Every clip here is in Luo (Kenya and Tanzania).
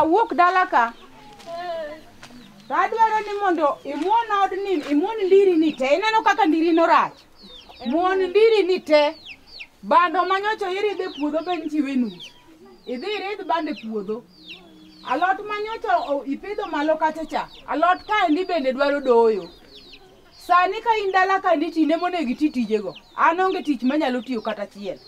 Awuok dala ka. To adwaro ni mondo imuon odni, imuon ndiri ni te. Ineno kaka ndiri no rach. Muon ndiri ni te. Bando manyocha iridho e puodho be nchiwe nus. Idhi iridh bando e puodho. Alot manyocha ipidho malo kacha cha. Alot kaendi bende dwaro doyo. Sani ka in dala kaendi tinde monego iti tijego. An onge tich manyalo tiyo kata achiel.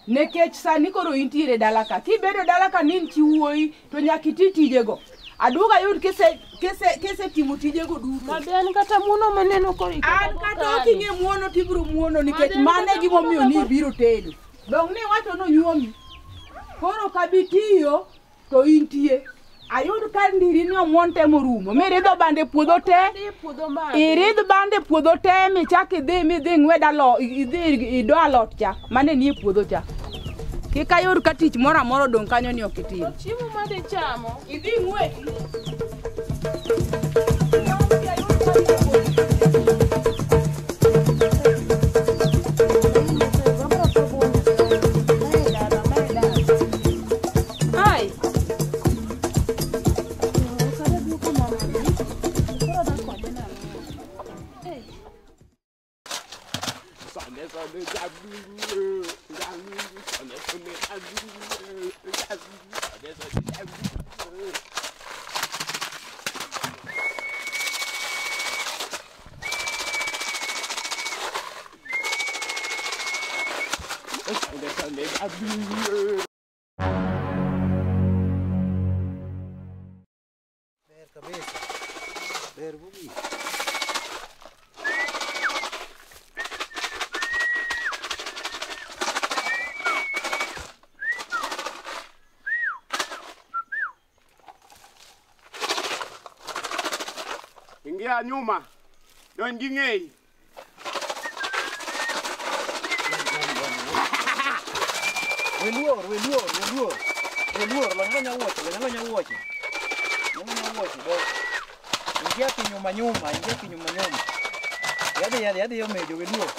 Nikech sani koro intiere dala ka. Kibedo dala ka ni in chi wuoyi to nyaka iti tijego. Aduog ayud kisetimo tijego duto. Maden kata muono maneno koro An kata ok ing'e muono tibiro muono nikech mano e gimomiyo ni ibiro tedo. Dong' ni iwacho nonyuomi. Koro kabi tiyo to intie. Ayud ka ndiri ni omuon te morumo. Miridho bando e puodho te. Iridh bando e puodho te michak idhi midhi ing'wed alot, idhi ido alot cha mane nie puodho cha. Kik ayud ka tich moro amora odong' kanyo ni ok itim. Chiemo madhi chamo. Idhi ing'wedi. Ai. Ber kabisa. Ber mogik. Ingia nyuma. Donj gi ng'eyi. Weluor, weluor, weluor. Weluor, lony lonya wuoche, lony lonya wuoche. Lony lonya wuoche, do. Ingia kinyuma nyuma, ingia kinyuma nyuma. Yadhi, yadhi, yadhi yo mejo, weluor.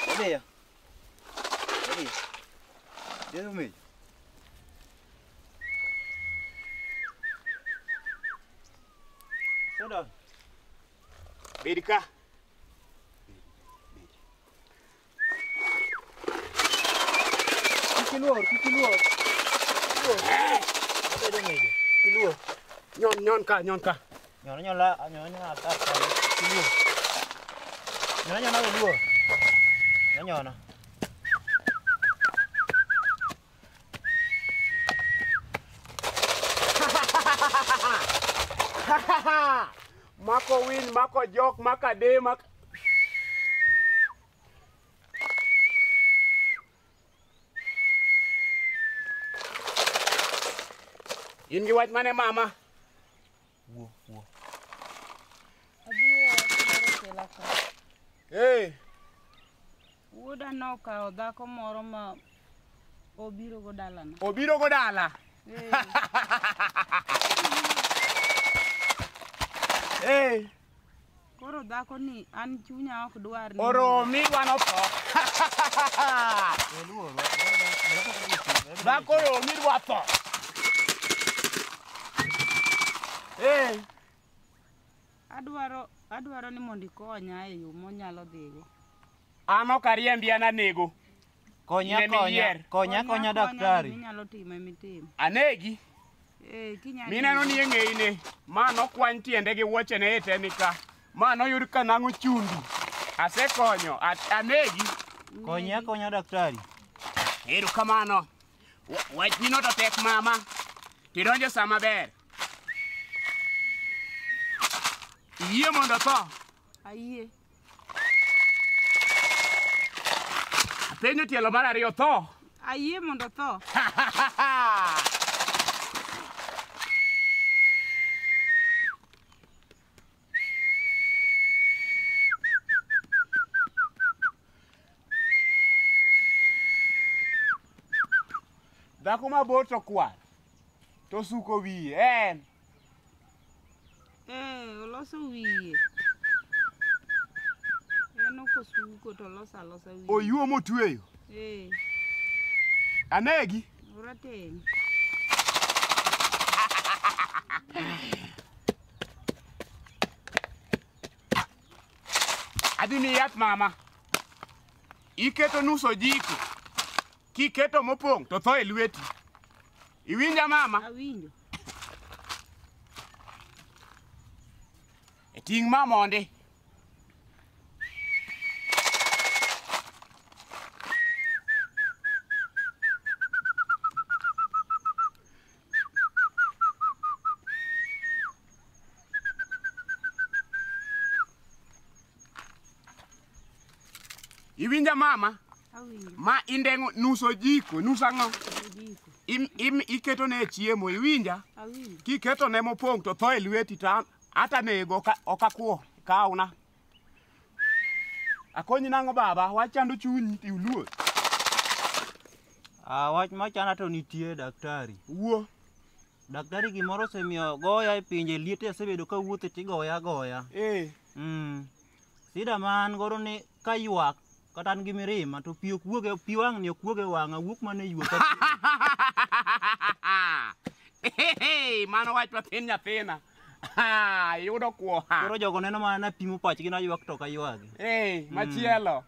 Yadhi ya. Yadhi. Yadhi yo mejo. Soda. Bed ka. Kik iluor, kik iluor. Abedo mejo. Kik iluor. Nyon, nyon ka, nyon ka. Nyono nyola, nyono nyola ata, kik iluor. Nyono nyola weluor. Nyono nyono. Mako winy, mako jok, mako ade, mako... In gi wach mane mama? Wuo, wuo. Abiro kela ka. Hey. Wuoda nokawo dhako moro ma obiro go dalana. Obiro go dala? Eh. Hey. Koro dhako ni an chunya ok dwar ni Oromi dwa notho. Weluor, Dhako oromi dwa tho. Hey. Adwaro ni mondo ikonya e yo monyalo dhigo. An ok ariembi, an anego. Konya, In ema konya, iyier. konya, konya daktari. Inyalo timo emitim. Anegi. Kinyalo Mineno ni e ng'eyine. Ma nokwany tiende gi wuochene e te ni ka. Ma noyud ka nang'o chumbi. Asekonyo, anegi. Konya, konya daktari. Erokamano. Wachnino to tek mama. Tidonjo sama ber. Iyie mondo tho? Ayie. Apenjo tielo mar ariyo, tho? Ayie mondo tho. Dhako mabor to kwar, to suko wiye, en. Oloso wiye. En ok osuko to oloso alosa wiye. Oyuo motweyo. Anegi. Orateng'. Adhi mi yath mama. Iketo nus ojiko. Kiketo mopong' to tho e lweti. Iwinja mama? Awinjo. E ting' ma mondi. Iwinja mama? Awinjo. Ma indeng'o nus ojiko, nus ang'o? Ojiko. Iketo ne chiemo, iwinja? Awinjo. Kiketo ne mopong' to tho e lweti to ata nego ok akwo, kawna. Akonyi nang'o baba? Wachando chunyi tiluor. Ah, wach machanda to nitie daktari. Wuo. Daktari gimoro osemiyo goya e pinje liete asebedo kawuothe tigoya goya. Eh. Sida ma an godo ni kaywak kata an gi mirima to pi ok wuog e pi wang'ni ok wuog e wang'a wuok mana e ywak. Mano wach mathin nyathina. Iyudo kwo. Koro jogo neno mana napimo pachgi naywak to ok aywagi. Machielo.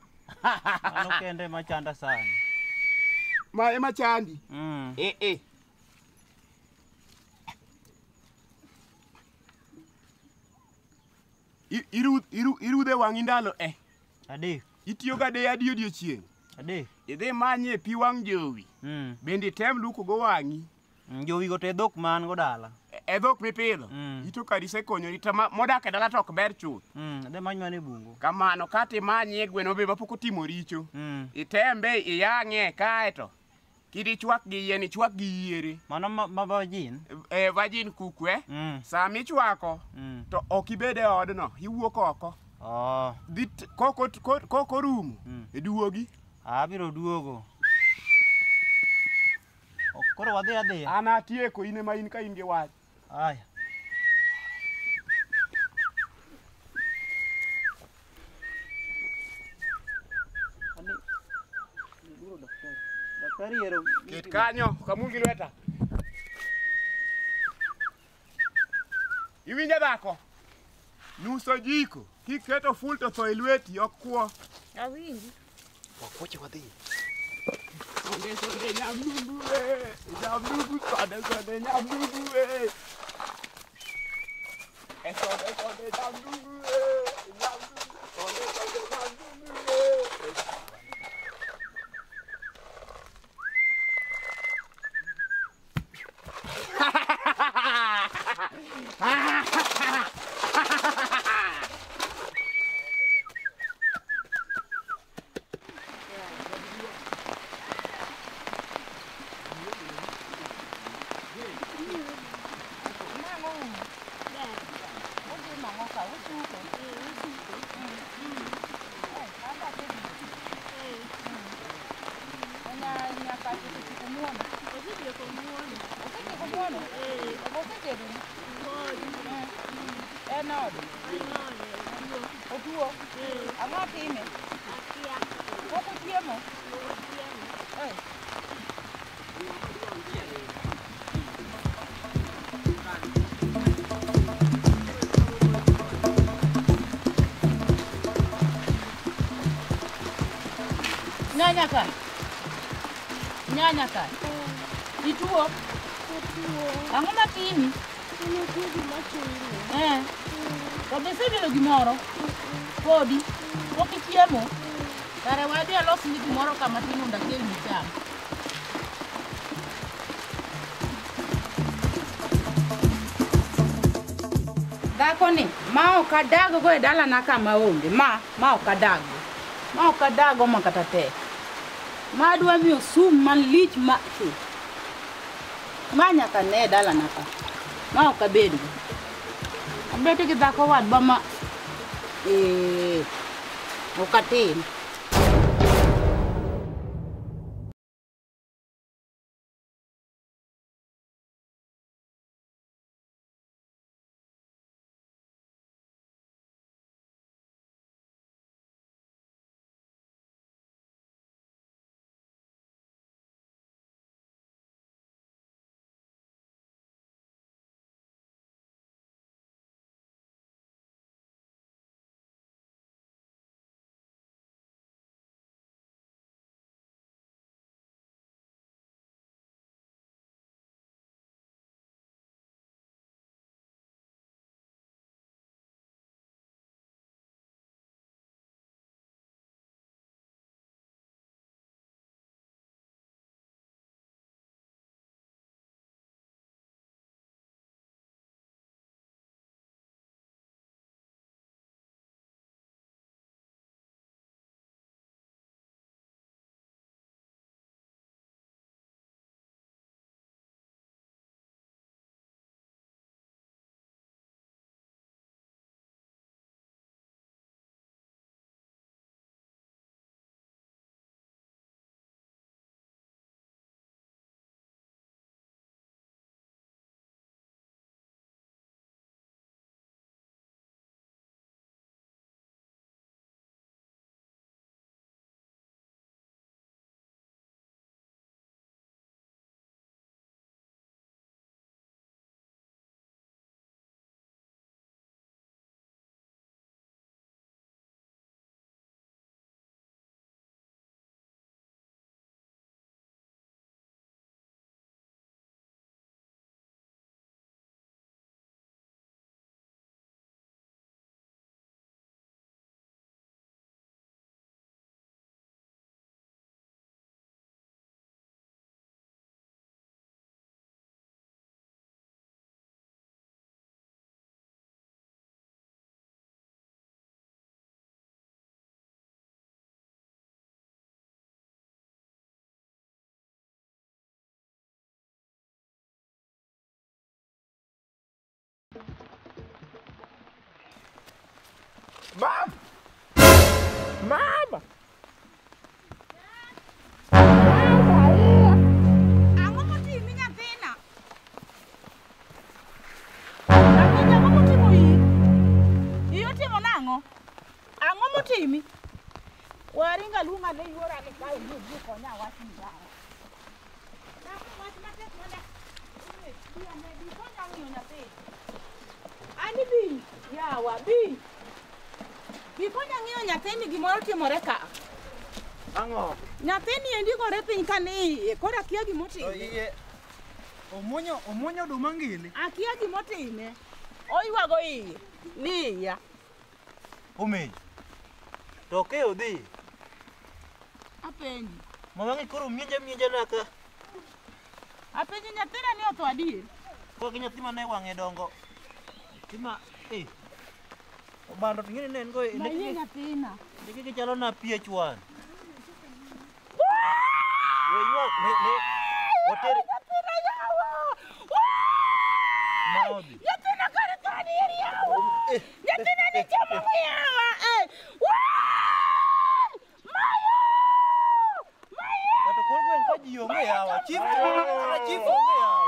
Mano kende machanda sani. Ma ema chandi. Irudhe wang'i ndalo e. Adek. Itiyo ga de adi odiochieng'? Adek. Idhi manye pi wang' jowi. Bende item luoko go wang'i. Jowi go to e dhok ma an go dala. E dhok mipidho. Ito kar isekonyori to modak e dala to ok ber chuth. Adhi many mana e bungu. Kamano kata imanye gweno be mapok otimo richo. Itembe iyang'e kaeto. Kidi chwak gi yien, ichwak gi yiere. Mano ma virgin? Virgin kukwe. Sama ichwako, to ok ibed e odno, iwuok oko. Dhi koko rumo, iduogi. Abiro duogo. Koro wadhi adhiya. An atieko, in ema in ka in gi wach. Aya. Ket kanyo, kamul gi lweta. Iwinja dhako? Nus ojiko, kiketo ful to tho e lweti, ok kwo. Awinji. Wakuoche wadhi. Sonde sonde nyamdudu e, nyamdudu sonde sonde nyamdudu e. E sonde sonde nyamdudu e, nyamdudu sonde sonde nyamdudu e. Nyanya ka. Nyanya ka. Ituo. Ang'o matimi? To be isebedo gimoro? Podi. Pok ichiemo? Kare wadhi alosni gimoro kama tin mondo akelni icham. Dhakoni, ma ok adaggo e dalana kama onge. Ma ok adaggo. Ma ok adaggo ma kata tek. Ma adwa miyo sum malich ma ma nyaka ne e dalana ka. Ma ok abedgo. Abet gi dhako wadwa ma ok atim. Mama! Mama! Ang'o motimi nyathina? Nyathina ang'o motimo iyi? Iyi otimo nang'o? Ang'o motimi? Waringa luonga ne yuora ni kae ni obi okonya awach ni yawa. Dhako wach matek mana bi ane bi konya ng'iyo nyathi. Ani bi yawa bi. Bi konya ng'iyo nyathini gimoro timore ka. Ang'o? Nyathini endi gore piny ka ni iye koro akia gimotime. Iye omuonyo oduma ngili. Akia gimotime. Oywago iye ni iya. Omeji. To ke odhi. Apenji. Mawang'i koro mienja naka. Apenji nyathina ni otho adier. Koro gi nyathi mane wang'e dongo. Tima obando to ing'eni ne en go Ma iye nyathina. Ndike gi chalo na PH1. We ywak ne water nyathina yawa. Ma odhi. Nyathina kore tho adier yawa. Nyathina ni chamo yawa. Mayo! Mayo! Kata kor gweng' ka ji onge yawa. Chief kata chief onge yawa.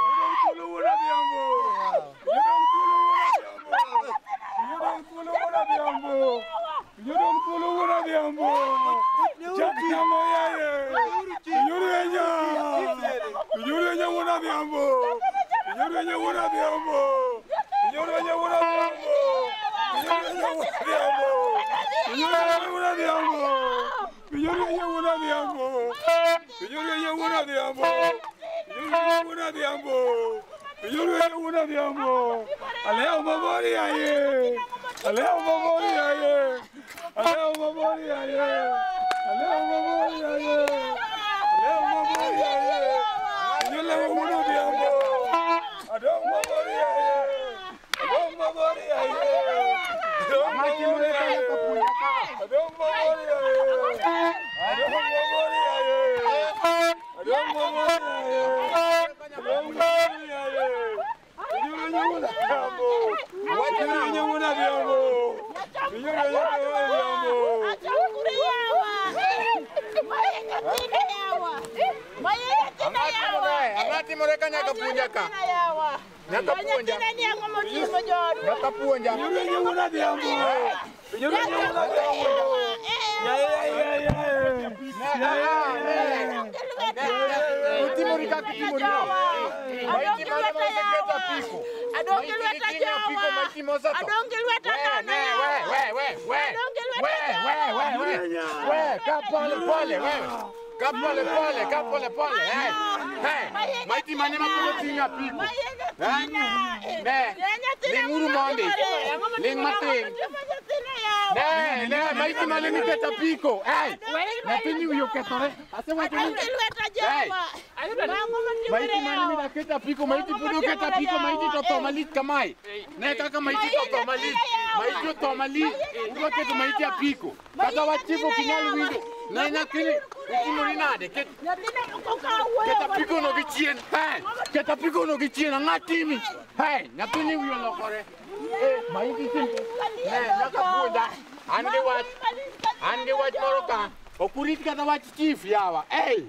Chief yawa. Hey!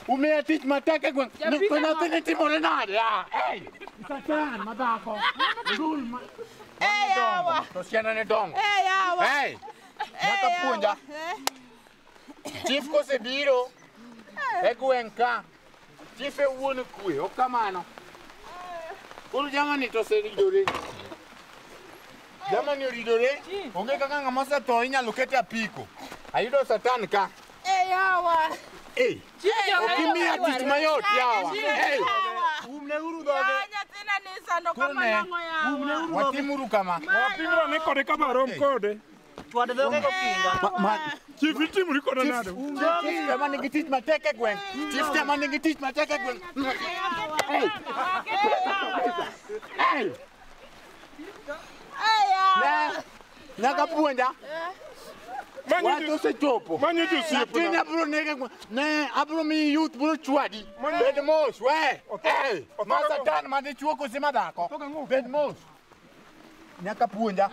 Umiya tich matek e gweng'. To nyathini timore nade ya? Hey! Satan madhako. Dul ma. Eh yawa. To siana ne dongo. Eh yawa. Hey! Nyaka puonja. Chief kosebiro e gweng' ka. Chief e wuon kwe, ok kamano. Koro jamani to oseridore. Jamani oridore. Onge kaka ng'ama osetho inyalo ket e apiko. Ayudo Satan ka. Eh yawa. Eh. Ok imiya tich mayot yawa. Eh. Umneuru dhoge. Nyathina ni sando kama nang'o yawa. Watimuru kama. Wapimra ne kode kama rom kode. Chwad dhoge gokinga. Chief itimori kode nade? Chief ema nigi tich matek e gweng'. Chief ema nigi tich matek e gweng'. Hey. Hey. Eh yawa. Nyaka puonja. Wach osechopo. Nyathini abiro nege ne abiro miyi youth biro chwadi. Bed mos we. Hey, ma Satan ma dichuo kose ma dhako. Bed mos. Nyaka puonja.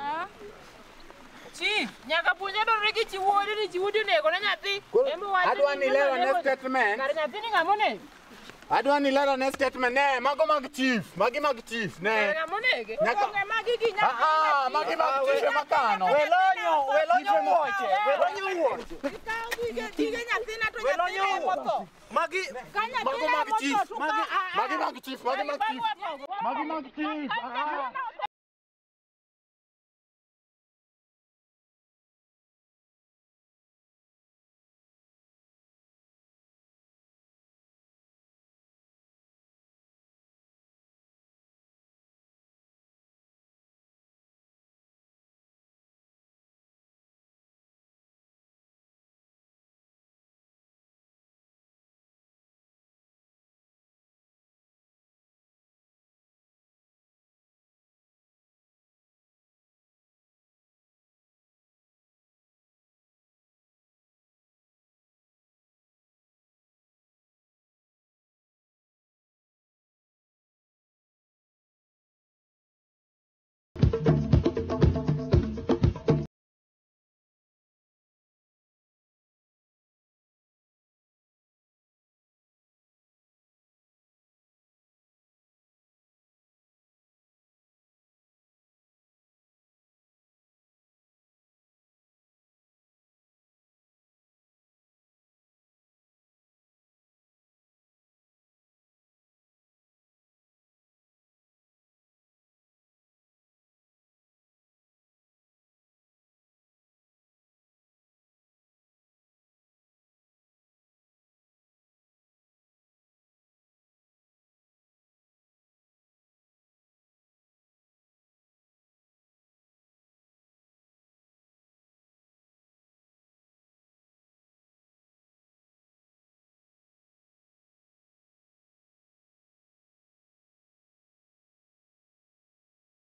Chief, nyaka puonja dwarore gi chi wuodi ni chi wuodi onego ne nyathi. Ema wacho Adwa ni ni lero ne onego- statement. Kar nyathi ni ng'ama onego. Adwa ni lero ne statement ne mago mag chief, magi mag chief Kar ne. ng'ama onege. Nyaka Onge magi gi Ah ah, magi mag chief ema kano. Welonyo, welonyo wuoche, welonyo wuoche. Ikaw gige nyathina to Welonyo nyathina emotho. Magi Ka Mago nyathina mag emotho chief. to ka Magi mag chief, magi mag chief. Magi mag chief. Ah.